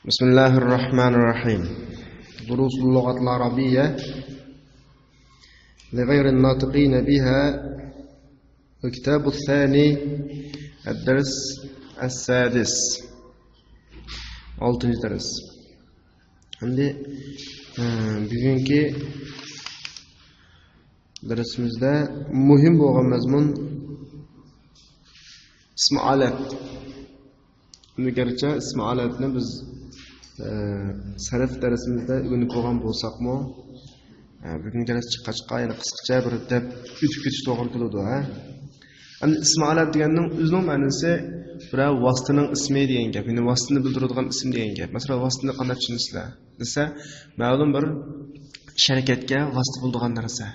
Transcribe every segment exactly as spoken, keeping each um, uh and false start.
بسم الله الرحمن الرحيم. دروس اللغة العربية لغير الناطقين بها. الكتاب الثاني. الدرس السادس. Oltinchi dars. Endi, e, bugungi darsimizda muhim bo'lgan mazmun ismi alat. Endi garchi ismi alatni biz, e, sarf darsimizda o'rganib bo'lgan bo'lsakmi, e, bugun dars chiqqachqa yana qisqacha bir deb o'tib ketish to'g'ri keladi, ha? Endi ismi alat deganning o'zining ma'nosi biror vositaning ismi degan gap, ya'ni vositani bildiradigan ism degan gap. Masalan, vositani qanday tushunasizlar desa, ma'lum bir ish harakatga vosita bo'ladigan narsa.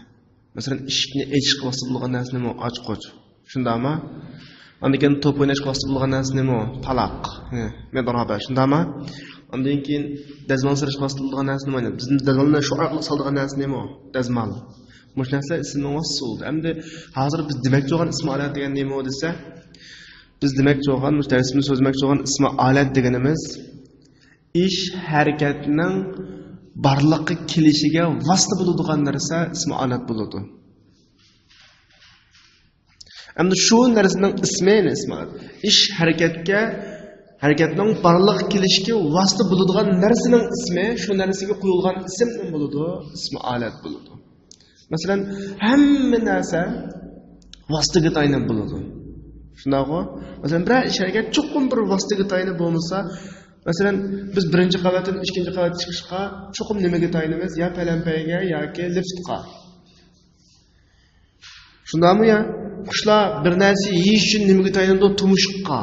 Masalan, eshikni echishga vosita bo'lgan narsa nima? Ochqich. Shundaqmi? Andan keyin to'p o'ynashga vosita bo'lgan narsa nima? Paloq. He, medaraba. Shundaqmi? Andan keyin dazmol surishga vosita bo'lgan narsa nima? Biz dazmolni shu orqali soladigan narsa nima? Dazmol. Mush narsa ismning vositasi bo'ldi. Endi hozir biz demoqchi bo'lgan ismi alat degan nima desa, biz demoqchi bo'lgan, mush darsimiz so'zlamoqchi bo'lgan ismi alat deganimiz ish harakatning borliqqa kelishiga vosita bo'ladigan narsa ismi alat bo'ladi. Endi shu narsaning ismi, ya'ni ismi alat. Ish harakatga, harakatning borliqqa kelishiga vosita bo'ladigan narsaning ismi, shu narsaga qo'yilgan ism nima bo'ladi? Ismi alat bo'ladi. Masalan, hamma narsa vositaga tayanib bo'ladi. Shundaqmi? Masalan, biror ish harakat cho'qim bir vositaga tayanib bo'lmasa, masalan, biz birinchi qavatdan ikkinchi qavatga chiqishga cho'qim nimaga tayanamiz? Yo palanpayga yoki liftqa. Shundaqmi ya? Qushlar bir narsa yeyish uchun nimaga tayanadi? Tumshug'ga.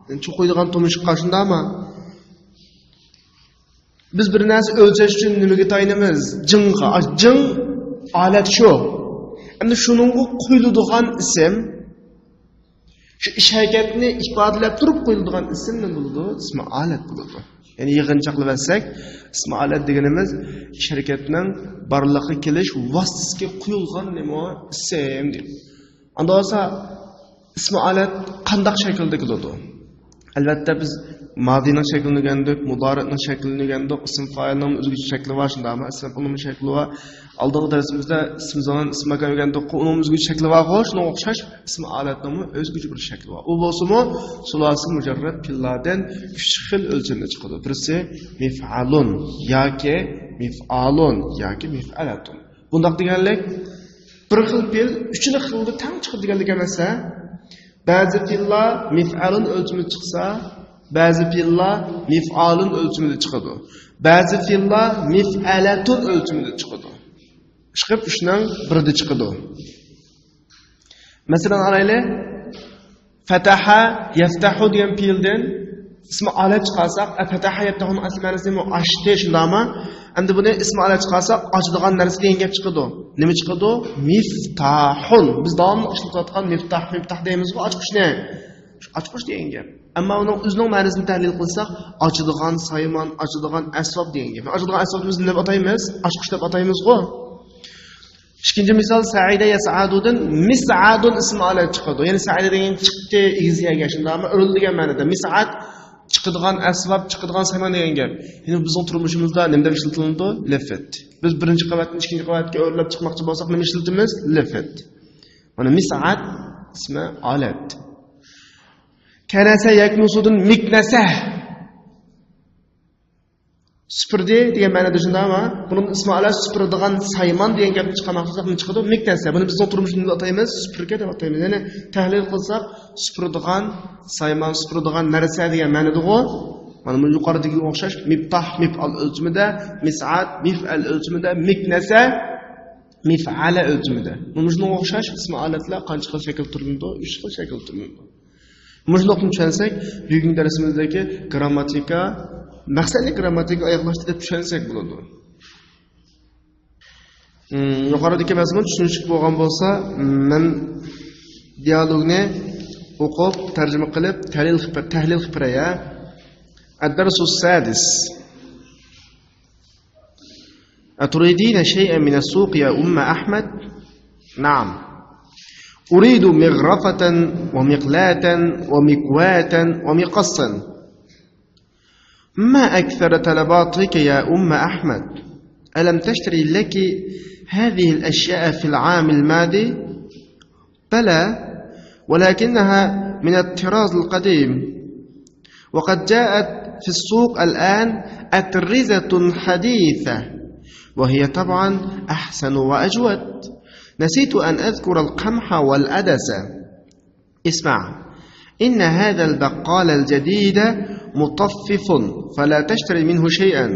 Ya'ni cho'qiydigan tumshug'ga, shundaqmi? Biz bir narsa o'lchash uchun nimaga tayanamiz? Jingga. A, jing olat shu. Endi shuningga qo'yiladigan ism, shu ish harakatni ifodalab turib qo'yiladigan ism nima bo'ladi? Ismi alat bo'ladi. Ya'ni yig'inchaqlab olsak, ismi alat deganimiz ish harakatning borliqqa kelish vositasiga qo'yilgan nima? Ism deydi. Unda bo'lsa ismi alat qandoq shaklda keladi? Albatta, biz modiyning shaklini o'rgandik, mudorining shaklini o'rgandik, ism fa'ilning o'zgacha shakli bor, shundaqmi? Ism umum shakli bor. Oldingi darsimizda ism zamon, ism makon o'rgandik, uning o'zgacha shakli bor, xo'sh, shunga o'xshash ismi alatning o'zgacha bir shakli bor. U bo'lsa-mu, sulosiy mujarrad fe'llardan uch xil o'lchamda chiqadi. Birisi mif'alun yoki mif'alun yoki mif'alatun. Bundoq deganlik, bir xil fe'l uchala xilda tang chiqadi deganlik emas-a. Ba'zi fe'llar mif'alun o'lchamida chiqsa, ba'zi fe'llar mif'alun o'lchamida chiqadi. Ba'zi fe'llar mif'alatun o'lchamida chiqadi. Chiqib, uchning birida chiqadi. Masalan, qarayli. Fataha, yaftahu degan fe'ldan ismi alat chiqarsak, a, fataha yaftahuning asl ma'nosi nima? Ochdi, shundaqmi? Endi buni ismi alat chiqarsak, ochadigan narsa degan gap chiqadi. Nima chiqadi? Miftahun. Biz davomli ishlatayotgan miftah, miftah deymiz-ku, ochqichni. Shu ochqich degan gap. Ammo uning o'zining ma'nosini tahlil qilsak, ochadigan saymon, ochadigan asbob degan gap. Ochadigan asbobni biz nima deb ataymiz? Ochqich deb ataymiz-ku. Ikkinchi misol, saida yas'adudan mis'adun ismi alat chiqadi. Ya'ni saida degan chiqdi, egiz yerga, shundaqmi? Urildi degan ma'noda. Mis'ad chiqadigan asbob, chiqadigan saymon degan gap. Ya'ni bizning turmushimizda nima deb ishlatiladi? Lifit. Biz birinchi qavatdan ikkinchi qavatga o'rlab chiqmoqchi bo'lsak, nima ishlatamiz? Lifit. Mana mis'ad ismi alat. Kanasa yaknusudan miknasa. Supurdi degan ma'noda, shundaqmi? Buni ismi alat supuradigan saymon degan gapni chiqarmoqchi bo'lsak, nima chiqadi? Miknasa. Buni bizning turmushimizda ataymiz, supurgi deb ataymiz. Ya'ni tahlil qilsak, supuradigan saymon, supuradigan narsa degan ma'noda-ku. Mana bu yuqoridagiga o'xshash miftah, mif'al o'lchamida, mis'ad, mif'al o'lchamida, miknasa, mif'ala o'lchamida. Mana shunga o'xshash ismi alatlar qancha xil shakl turlandi? Uch xil shakl turlandi. Mana shundoq tushunsak, bugungi darsimizdagi grammatika, maqsadli grammatika oyoqlashdi deb tushunsak bo'ladi. Hmm, yuqoridagi mazmun tushunishli bo'lgan bo'lsa, men dialogni o'qib, tarjima qilib, tahlil qilib, tahlil qilib beray, ya. الدرس السادس. أتريدين شيئا من السوق يا أم أحمد؟ نعم. أريد مغرفة ومقلاة ومكواة ومقصا. ما أكثر طلباتك يا أم أحمد؟ ألم تشتري لك هذه الأشياء في العام الماضي؟ بلى، ولكنها من الطراز القديم، وقد جاءت في السوق الآن أطرزة حديثة، وهي طبعا أحسن وأجود. نسيت أن أذكر القمح والعدس. اسمع، إن هذا البقال الجديد مطفف، فلا تشتري منه شيئا.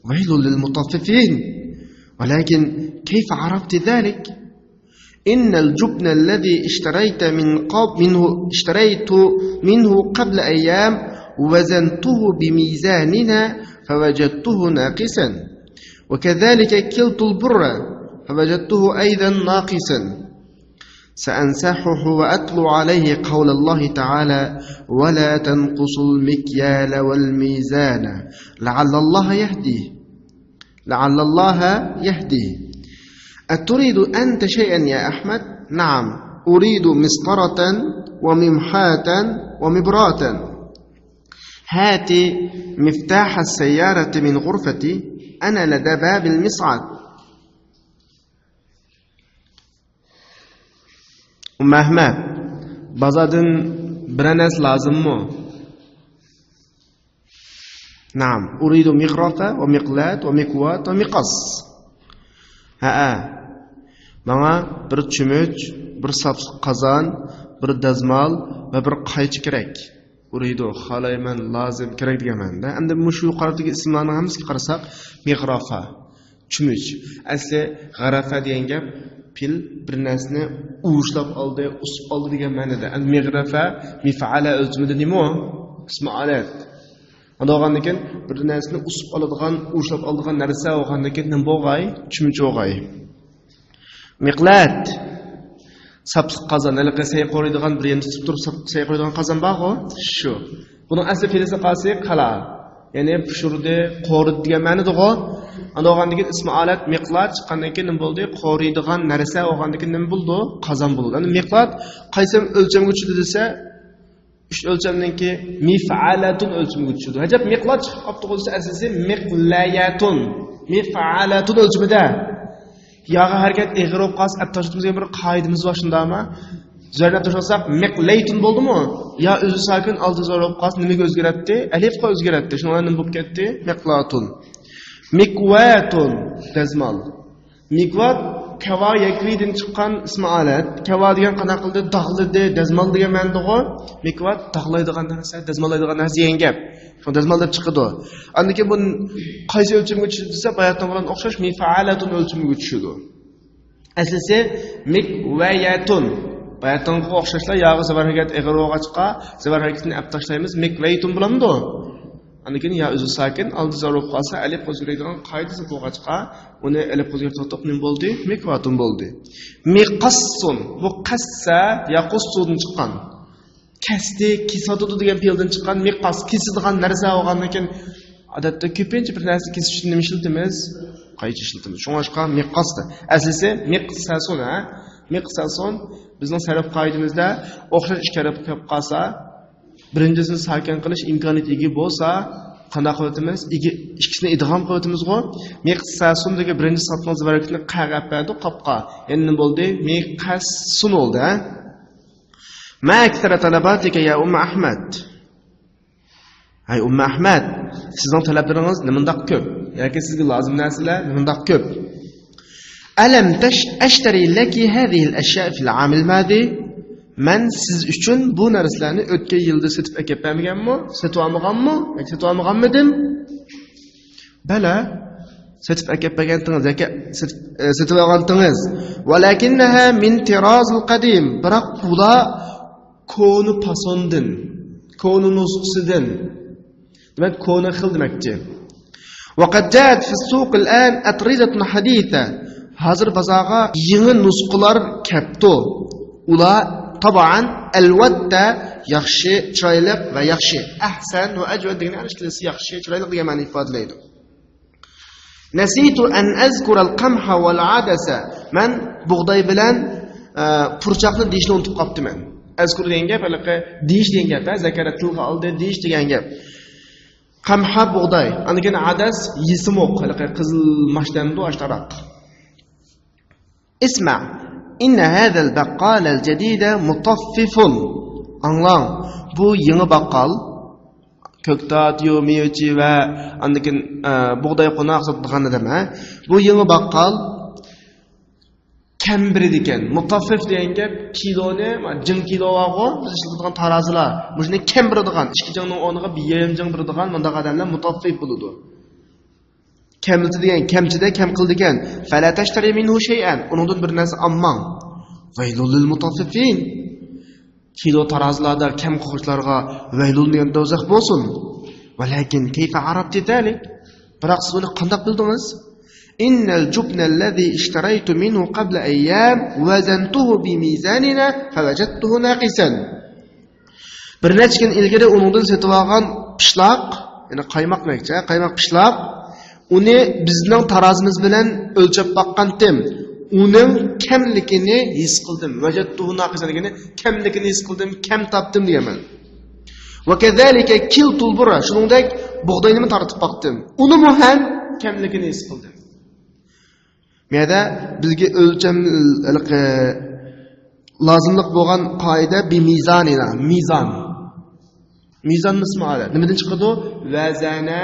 ويل للمطففين. ولكن كيف عرفت ذلك؟ إن الجبن الذي اشتريت من قب-، منه، اشتريت منه قبل أيام وزنته بميزاننا فوجدته ناقصا، وكذلك كلت البر فوجدته أيضا ناقصا. سأنصحه وأتلو عليه قول الله تعالى: ولا تنقصوا المكيال والميزان لعل الله يهدي، لعل الله يهدي. أتريد أنت شيئا يا أحمد؟ نعم، أريد مسطرة وممحاة ومبراة. هات مفتاح السيارة من غرفتي، أنا لدى باب المصعد. ئۇممۇ ئەھمەد، بازاردىن بىرەر نەرسە لازىممۇ؟ نەئەم، ئۇرىدۇ مىغرافە ۋە مىقلات ۋە مىكۋات ۋە مىقاس. ھەئە، ماڭا بىر چۆمۈچ، بىر ساپلىق قازان، بىر دەزمال ۋە بىر قايچا كېرەك. ئۇرىدۇ، خالايمەن، لازىم، كېرەك دېگەن مەنىدە. ئەمدى مۇشۇ يۇقىرىدىكى ئىسىملارنىڭ ھەممىسىگە قارىساق، مىغرافە، چۆمۈچ. ئەسلى غەرەفە دېگەن گەپ پىل بىر نەرسىنى ئۇۋۇشلاپ ئالدى، ئۇسۇپ ئالدى دېگەن مەنىدە. ئەمدى مىغرەفە مىفئەلە ئۆلچىمىدە نېمە ئۇ؟ ئىسمى ئالەت. ئاندىن بولغاندىن كېيىن بىر نەرسىنى ئۇسۇپ ئالىدىغان، ئۇۋۇشلاپ ئالىدىغان نەرسە بولغاندىن كېيىن نېمە بولغاي؟ چۆمۈچ بولغاي. مىقلات. ساپلىق قازان، ھېلىقى سەي قورۇيدىغان، بىر يەرنى تۇتۇپ تۇرۇپ ساپ-، سەي قورۇيدىغان قازان بارغۇ؟ شۇ. بۇنىڭ ئەسلى پېئلى قالسا قالا. يەنى پىشۇردى، قورۇدى دېگەن مەنىدىغۇ. ئاندىن بولغاندىن كېيىن ئىسمى ئالەت مىقلات چىققاندىن كېيىن نېمە بولدى؟ قورۇيدىغان نەرسە بولغاندىن كېيىن نېمە بولىدۇ؟ قازان بولىدۇ. ئەمدى مىقلات قايسى ئۆلچەمگە چۈشىدۇ دېسە، ئۈچ ئۆلچەمنىڭكى مىفئەلەتۇن ئۆلچىمىگە چۈشىدۇ. ئەجەب، مىقلات چىقىپ قاپتۇغۇ دېسە، ئەسلىسى مىقلەيەتۇن. مىفئەلەتۇن ئۆلچىمىدە. ياغا ھەرىكەت ئېغىر بولۇپ قالسا، ئەپ تاشلىتىمىز دېگەن بىر قائىدىمىز بار، شۇنداقمۇ؟ زۆرنى ئەپ تاشلىساق، مىقلەيتۇن بولدىمۇ؟ يا ئۆزى ساكىن، ئالدى زور بولۇپ قالسا، نېمىگە ئۆزگىرەتتى؟ ئەلىفقا ئۆزگىرەتتى. شۇنىڭ بىلەن نېمە بولۇپ كەتتى؟ مىقلاتۇن. مىكۋەتۇن، دەزمال. مىكۋات كاۋا يەكۋىدىن چىققان ئىسمى ئالەت. كاۋا دېگەن قانداق قىلدى؟ داغلىدى، دەزمال دېگەن مەنىدىغۇ. مىكۋات داغلايدىغان نەرسە، دەزماللايدىغان نەرسە دېگەن گەپ. شۇڭا دەزمال دەپ چىقىدۇ. ئاندىن كېيىن بۇ قايسى ئۆلچەمگە چۈشىدۇ دېسە، باياتىنغا بولغان ئوخشاش مىفەئەلەتۇن ئۆلچىمىگە چۈشىدۇ. ئەسلىسى مىكۋەيەتۇن. باياتىنغا ئوخشاشلا ياغا زاۋار ھەرىكەت ئېغىر بولغاچقا، زاۋار ھەرىكىتىنى ئەپ تاشلايمىز، مىكۋەيتۇن بولامدۇ؟ ئاندىن كېيىن يا ئۆزى ساكىن، ئالدى زور بولۇپ قالسا، ئەلىپ ئۆزگىرىدىغان قائىدىسى بولغاچقا، ئۇنى ئەلىپ ئۆزگىرىپ توختاپ نېمە بولدى؟ مىكۋاتۇن بولدى. مىقاسسۇن، بۇ قەسسە يا قۇسسۇدىن چىققان. كەستى، كېسىۋاتىدۇ دېگەن پېئىلدىن چىققان مىقاس، كېسىدىغان نەرسە بولغاندىن كېيىن، ئادەتتە كۆپىنچە بىر نەرسە كېسىش ئۈچۈن نېمە ئىشلىتىمىز؟ قايچا ئىشلىتىمىز. شۇڭلاشقا مىقاس دە. ئەسلىسى مىقسەسۇن، ھە؟ مىقسەسۇن. بىزنىڭ سەرپ قائىدىمىزدە ئوخشاش ئىككى ھەرپ كېلىپ قالسا، بىرىنچىسىنى ساكىن قىلىش ئىمكانىيىتى ئىگە بولسا، قانداق قىلىۋېتىمىز؟ ئىگە، ئىككىسىنى ئىدغام قىلىۋېتىمىزغۇ. مىقسەسۇن دېگەن بىرىنچى ساپنىڭ زاۋار ھەرىكىتىنى قەغە ئەپ بەردۇق، قاپقا. يەنى نېمە بولدى؟ مىقەسسۇن بولدى، ھە؟ ما أكثر طلباتك يا أم أحمد؟ ھەي ئۇممۇ ئەھمەد، سىزنىڭ تەلەپلىرىڭىز نېمانداق كۆپ؟ ياكى سىزگە لازىم نەرسىلەر نېمانداق كۆپ؟ ألم تش-، أشتري لك هذه الأشياء في العام الماضي؟ مەن سىز ئۈچۈن بۇ نەرسىلەرنى ئۆتكەن يىلدا سېتىپ ئەكەپ بەرمىگەنمۇ؟ سېتىۋالمىغانمۇ؟ ياكى سېتىۋالمىغانمىدىم؟ بەلى، سېتىپ ئەكەپ بەرگەنتىڭىز ياكى سېتىپ، ئە، سېتىۋالغانتىڭىز. ولكنها من طراز القديم. بىراق ئۇلار كونا پاسوندىن، كونا نۇسخىسىدىن. دېمەك، كونا خىل دېمەكچى. وقد جاءت في السوق الآن أطرزة حديثة. ھازىر بازارغا يېڭى نۇسخىلار كەپتۇ. ئۇلار، تابائەن، ئەلۋەتتە، ياخشى، چىرايلىق ۋە ياخشى. ئەھسەن ۋە ئەجۋەد دېگەن ئىككىلىسى ياخشى، چىرايلىق دېگەن مەنىنى ئىپادىلەيدۇ. نسيت أن أذكر القمح والعدس. مەن بۇغداي بىلەن، ئە، پۇرچاقنى دېيىشنى ئۇنتۇپ قاپتىمەن. ئەزكۇر دېگەن گەپ، ھېلىقى دېيىش دېگەن گەپ، ھە، زەكەرە تىلغا ئالدى، دېيىش دېگەن گەپ. قەمھە بۇغداي، ئاندىن كېيىن ئادەس يېسىمۇق، ھېلىقى قىزىل ماش دەمدۇ ئاشتاراق. اسمع، إن هذا البقال الجديد مطفف. ئاڭلاڭ، بۇ يېڭى باققال، كۆكتات، يۇ، مېۋىچى ۋە ئاندىن كېيىن، ئە، بۇغداي قوناق ساتىدىغان ئادەم، ھە؟ بۇ يېڭى باققال كەم بېرىدىكەن. مۇتەففىف دېگەن گەپ كىلونى، جىڭ كىلو بارغۇ، بىز ئىشلىتىدىغان تارازىلار. مۇشۇنى كەم بېرىدىغان، ئىككى جىڭنىڭ ئورنىغا بىر يېرىم جىڭ بېرىدىغان مۇنداق ئادەملەر مۇتەففىف بولىدۇ. كەملىتىدىكەن، كەمچىدە كەم قىلىدىكەن. فلا تشتري منه شيئا، ئۇنىڭدىن بىر نەرسە ئالماڭ. ويل للمطففين. كىلو تارازىلاردا كەم قىلغۇچىلارغا ۋەيلۇن دېگەن دوزاخ بولسۇن. ولكن كيف عرفت ذلك؟ بىراق سىز ئۇنى قانداق بىلدىڭىز؟ إن الجبن الذي اشتريت منه قبل أيام وزنته بميزاننا فوجدته ناقصا. بىر نەچچە كۈن ئىلگىرى ئۇنىڭدىن سېتىۋالغان پىشلاق، يەنى قايماق دېمەكچى، قايماق پىشلاق، ئۇنى بىزنىڭ تارازىمىز بىلەن ئۆلچەپ باققانتىم. ئۇنىڭ كەملىكىنى ھېس قىلدىم. وجدته ناقصا دېگىنى كەملىكىنى ھېس قىلدىم، كەم تاپتىم دېگەنمەن. وكذلك كلت البر، شۇنىڭدەك بۇغداينىمۇ تارتىپ باقتىم. ئۇنىمۇ ھەم كەملىكىنى ھېس قىلدىم. بۇ يەردە بىزگە ئۆلچەم، ھېلىقى، لازىملىق بولغان قائىدە بىمىزانىنا، مىزان. مىزان ئىسمى ئالەت. نېمىدىن چىقىدۇ؟ ۋەزەنە،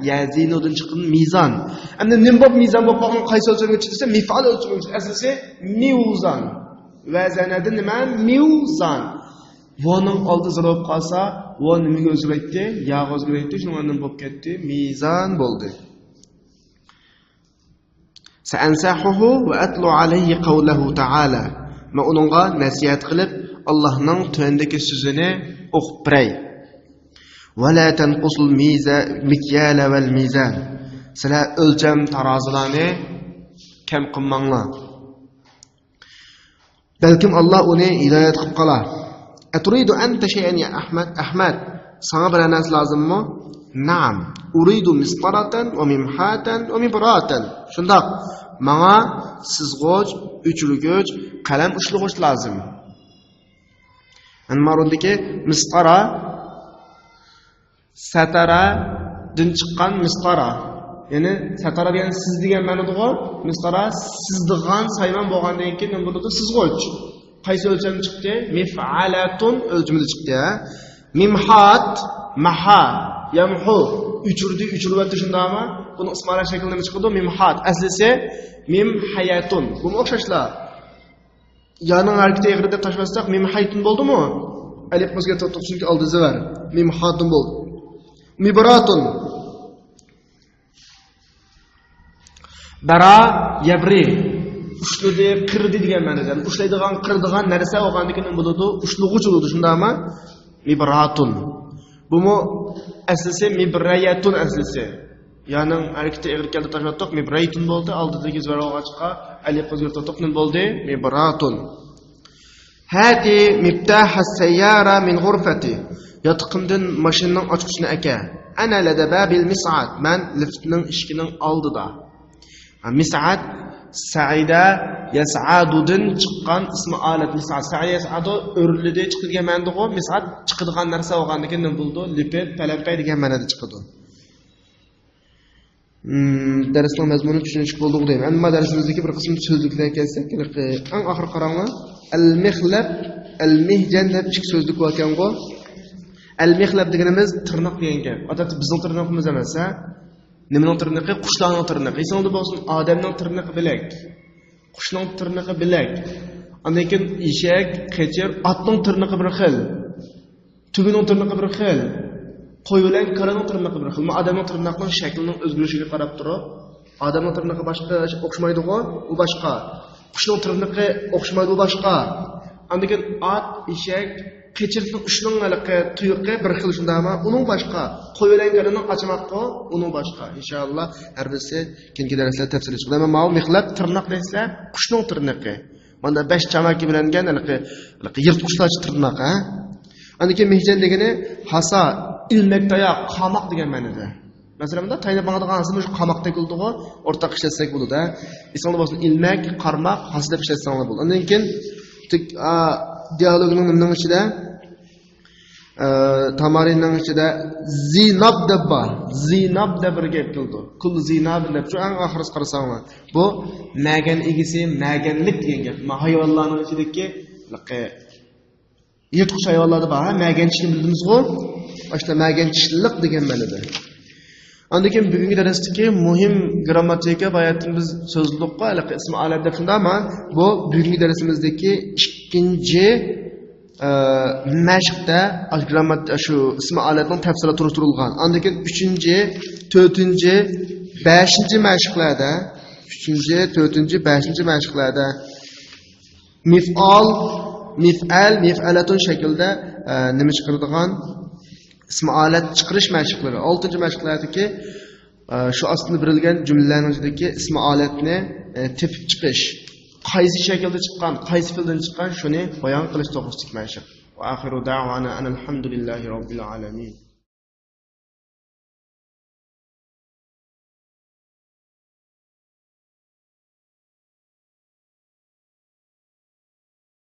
يەزىنۇدىن چىققان مىزان. ئەمدى نېمە بولۇپ مىزان بولۇپ قالغان، قايسى ئۆلچەمگە چىقتى دېسە، مىفئال ئۆلچىمىگە چىقتى. ئەسلىسى مىۋزان. ۋەزەنەدىن نېمە؟ مىۋزان. ۋونىڭ ئالدى زىرو بولۇپ قالسا، ۋو نېمىگە ئۆزگىرەيتتى؟ ياغا ئۆزگىرەيتتى. شۇنىڭ بىلەن نېمە بولۇپ كەتتى؟ مىزان بولدى. سأنصحه وأتلو عليه قوله تعالى. مەن ئۇنىڭغا نەسىھەت قىلىپ، ئاللاھنىڭ تۆۋەندىكى سۆزىنى ئوقۇپ بېرەي. ولا تنقصوا الميزا-، المكيال والميزان. سىلەر ئۆلچەم تارازىلارنى كەم قىلماڭلار. بەلكىم ئاللا ئۇنى ھىدايەت قىلىپ قالار. أتريد أنت شيئا يا أحمد؟ ئەھمەد، ساڭا بىرەر نەرسە لازىممۇ؟ نعم، أريد مسطرة وممحاة ومبراة. شۇنداق، ماڭا سىزغۇچ، ئۆچۈرگۈچ، قەلەم ئۇشلىغۇچ لازىم. ئەنمارۇندىكى مىسقارا، سەتارادىن چىققان مىسقارا. يەنى سەتارا دېگەن سىز دېگەن مەنىدىغۇ. مىسقارا سىزىدىغان سايمان بولغاندىن كېيىن نېمە بولىدۇ؟ سىزغۇچ. قايسى ئۆلچەم چىقتى؟ مىفئالەتۇن ئۆلچىمىدە چىقتى، ھە؟ مىمھات، مەھا، يەمھۇ. ئۆچۈردى، ئۆچۈرۈۋەتتى، شۇنداقمۇ؟ بۇنىڭ ئىسمى ئالەت شەكلى نېمە چىقىدۇ؟ مىمھات. ئەسلىسى مىمھەيەتۇن. بۇمۇ ئوخشاشلا. يانىڭ ھەرىكىتى ئېغىر دەپ تاشلىۋەتسەك، مىمھەيتۇن بولدىمۇ؟ ئەلىپ ئۆزگەرتىۋەتتۇق، چۈنكى ئالدى زەۋەر. مىمھاتۇن بولدى. مىبراتۇن. بەرا، يەبرى. ئۇشلىدى، قىردى دېگەن مەنىدە. يەنى ئۇشلايدىغان، قىرىدىغان نەرسە بولغاندىكىن نېمە بولىدۇ؟ ئۇشلىغۇچ بولىدۇ، شۇنداقمۇ؟ مىبراتۇن. بۇمۇ ئەسلىسى مىبرەيەتۇن ئەسلىسى. يانىڭ ھەرىكىتى ئېغىر كەلدى، تاشلاتتۇق. مىبرەيتۇن بولدى. ئالدىدىكى زەۋەر بولغاچقا، ئەلىپ ئۆزگەرتىۋاتتۇق. نېمە بولدى؟ مىبراتۇن. هات مفتاح السيارة من غرفتي. ياتىقىمدىن ماشىنىنىڭ ئاچقۇچىنى ئەكە. أنا لدى باب المصعد. مەن لىفتنىڭ ئىشىكىنىڭ ئالدىدا. ھە، مىسئاد، سەئىدە، يەسئادۇدىن چىققان ئىسمى ئالەت. مىسئاد، سەئىدە، يەسئادۇ، ئۆرلىدى، چىقتى دېگەن مەنىدىغۇ. مىسئاد چىقىدىغان نەرسە بولغاندىكىن نېمە بولىدۇ؟ لىپىت، پەلەمپەي دېگەن مەنىدە چىقىدۇ. مم، دەرسنىڭ مەزمۇنى چۈشىنىشلىك بولدىغۇ دەيمەن. ئەمما دەرسىمىزدىكى بىر قىسىم سۆزلۈكلەرگە كەلسەك، ئەڭ ئاخىرى قاراڭلار. ئەلمىخلەب، ئەلمىھجەن دەپ ئىككى سۆزلۈك باركەنغۇ. ئەلمىخلەب دېگىنىمىز تىرناق دېگەن گەپ. ئادەتتە بىزنىڭ تىرنىقىمىز ئەمەس، ھە؟ نېمىنىڭ تىرنىقى؟ قۇشلارنىڭ تىرنىقى. ئېسىڭلاردا بولسۇن، ئادەمنىڭ تىرنىقى بۆلەك. قۇشنىڭ تىرنىقى بۆلەك. ئاندىن كېيىن ئېشەك، قېچىر، ئاتنىڭ تىرنىقى بىر خىل. تۆگىنىڭ تىرنىقى بىر خىل. قوي بىلەن كالىنىڭ تىرنىقى بىر خىل. مانا ئادەمنىڭ تىرنىقىنىڭ شەكلىنىڭ ئۆزگىرىشىگە قاراپ تۇرۇپ، ئادەمنىڭ تىرنىقى باشقا، ئوخشىمايدىغۇ، ئۇ باشقا. قۇشنىڭ تىرنىقى ئوخشىمايدۇ، باشقا. ئاندىن كېيىن ئات، ئېشەك، قېچىرنىڭ ئۇچىنىڭ ھېلىقى تۇيۇقى بىر خىل، شۇنداقمۇ؟ ئۇنىڭ باشقا. قوي بىلەن كالىنىڭ ئاچىماققۇ، ئۇنىڭ باشقا. ئىنشائاللا، ھەر بىرسى كېيىنكى دەرسلەردە تەپسىلىي چىقىدۇ. ئەمما ماۋۇ مىخلەپ تىرناق دېسە، قۇشنىڭ تىرنىقى. ماندا بەش چاماكى بىلەن كەن، ھېلىقى، ھېلىقى يىرتقۇچلارچە تىرناق، ھە؟ ئاندىن كېيىن مىھجەن دېگىنى ھاسا، ئىلمەك تاياق، قاماق دېگەن مەنىدە. مەسىلەن، مۇنداق تايناپ ماڭىدىغان ھاسا، مۇشۇ قاماقتەك بولىدىغۇ، ئورتاق ئىشلەتسەك بولىدۇ، ھە؟ ئېسىڭلاردا بولسۇن، ئىلمەك، قارماق، ھاسا دەپ ئىشلەتسەڭلار بولىدۇ. ئاندىن كېيىن تىك، ئا، دىئالوگنىڭ نېمىنىڭ ئىچىدە؟ ئە، تامارىننىڭ ئىچىدە زىناب دەپ بار. زىناب دەپ بىر گەپ كېلىدۇ. كۇل زىناب دەپ، شۇ ئەڭ ئاخىرىسى قارىساڭلار. بۇ مەگەن ئىگىسى، مەگەنلىك دېگەن گەپ. ما ھايۋانلارنىڭ ئىچىدىكى يىرتقۇچ ھايۋانلاردا بار، ھە، مەگەن چىشىنى بىلدىڭىزغۇ؟ ئاشۇنداق مەگەن چىشلىق دېگەن مەنىدە. ئاندىن كېيىن بۈگۈنكى دەرستىكى مۇھىم گىرامماتىكا باياتتىن بىز سۆزلىدۇققۇ، ھېلىقى ئىسمى ئالەت دەپ شۇنداقمۇ؟ بۇ بۈگۈنكى دەرسىمىزدىكى ئىككىنچى، ئە، مەشىقتە، ئاشۇ گىراممات-، شۇ ئىسمى ئالەتنىڭ تەپسىلاتى تونۇشتۇرۇلغان. ئاندىن كېيىن ئۈچىنچى، تۆتىنچى، بەشىنچى مەشىقلەردە، ئۈچىنچى، تۆتىنچى، بەشىنچى مەشىقلەردە مىفئال، مىفئەل، مىفئەلەتۇن شەكلىدە، ئە، نېمە چىقىرىدىغان؟ ئىسمى ئالەت چىقىرىش مەشىقلىرى. ئالتىنچى مەشىقلەردىكى، ئە، شۇ ئاستىدا بېرىلگەن جۈملىلەرنىڭ ئىچىدىكى ئىسمى ئالەتنى، ئە، تېپىپ چىقىش. قايسى شەكىلدە چىققان، قايسى پېئىلدىن چىققان، شۇنى بايان قىلىش توغرىسىدىكى مەشىق. وآخر دعوانا أن الحمد لله رب العالمين.